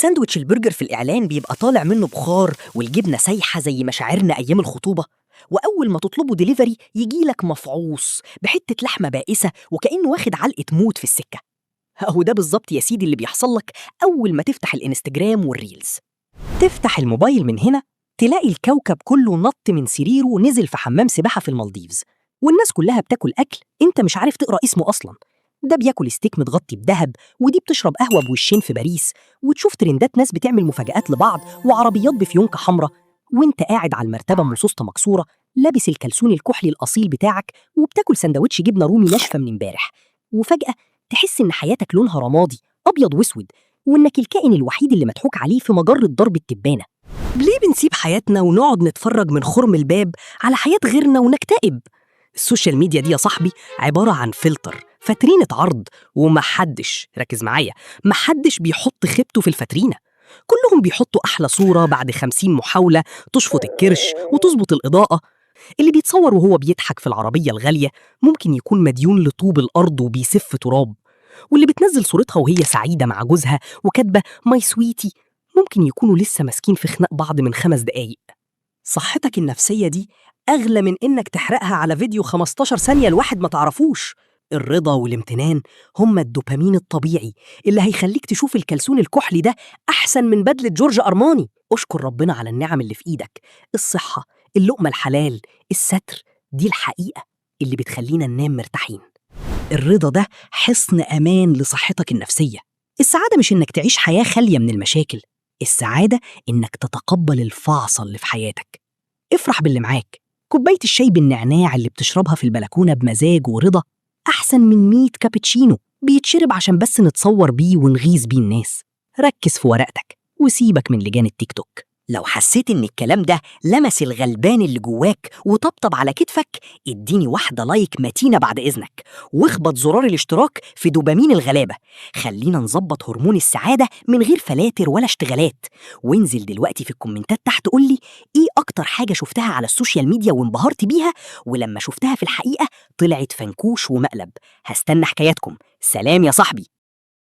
ساندويتش البرجر في الإعلان بيبقى طالع منه بخار والجبنة سايحة زي مشاعرنا أيام الخطوبة، وأول ما تطلبه ديليفري يجيلك مفعوص بحتة لحمة بائسة وكأنه واخد علقة موت في السكة. أهو ده بالظبط يا سيدي اللي بيحصل لك أول ما تفتح الإنستجرام وال reels. تفتح الموبايل من هنا تلاقي الكوكب كله نط من سريره ونزل في حمام سباحة في المالديفز، والناس كلها بتاكل أكل أنت مش عارف تقرأ اسمه أصلا. ده بياكل ستيك متغطي بذهب، ودي بتشرب قهوة بوشين في باريس، وتشوف ترندات ناس بتعمل مفاجآت لبعض وعربيات بفيونكة حمراء، وانت قاعد على المرتبة ام سوستة مكسورة لابس الكلسون الكحلي الأصيل بتاعك وبتاكل سندوتش جبنة رومي ناشفة من امبارح. وفجأة تحس إن حياتك لونها رمادي أبيض وأسود، وإنك الكائن الوحيد اللي مضحوك عليه في مجرة ضرب التبانة. ليه بنسيب حياتنا ونقعد نتفرج من خرم الباب على حياة غيرنا ونكتئب؟ ال social media دي يا صاحبي عبارة عن فلتر، فترينة عرض، ومحدش، ركز معايا، محدش بيحط خيبته في الفترينة. كلهم بيحطوا أحلى صورة بعد 50 محاولة تشفط الكرش وتظبط الإضاءة. اللي بيتصور وهو بيضحك في العربية الغالية ممكن يكون مديون لطوب الأرض وبيسف تراب، واللي بتنزل صورتها وهي سعيدة مع جوزها وكاتبة my sweetie ممكن يكونوا لسه ماسكين في خناق بعض من 5 دقايق. صحتك النفسية دي أغلى من إنك تحرقها على فيديو 15 ثانية لواحد ما تعرفوش. الرضا والامتنان هما الدوبامين الطبيعي اللي هيخليك تشوف الكلسون الكحلي ده أحسن من بدلة جورج أرماني. اشكر ربنا على النعم اللي في إيدك، الصحة، اللقمة الحلال، الستر، دي الحقيقة اللي بتخلينا ننام مرتاحين. الرضا ده حصن أمان لصحتك النفسية. السعادة مش إنك تعيش حياة خالية من المشاكل، السعادة إنك تتقبل الفعصة اللي في حياتك. افرح باللي معاك، كوباية الشاي بالنعناع اللي بتشربها في البلكونة بمزاج ورضا أحسن من 100 كابتشينو بيتشرب عشان بس نتصور بيه ونغيظ بيه الناس. ركز في ورقتك وسيبك من لجان التيك توك. لو حسيت إن الكلام ده لمس الغلبان اللي جواك وطبطب على كتفك، اديني واحدة like متينة بعد إذنك، واخبط زرار الاشتراك في دوبامين الغلابة. خلينا نظبط هرمون السعادة من غير فلاتر ولا اشتغالات. وانزل دلوقتي في الكومنتات تحت قولي ايه أكتر حاجة شفتها على ال social media وانبهرت بيها، ولما شفتها في الحقيقة طلعت فنكوش ومقلب. هستنى حكاياتكم. سلام يا صاحبي.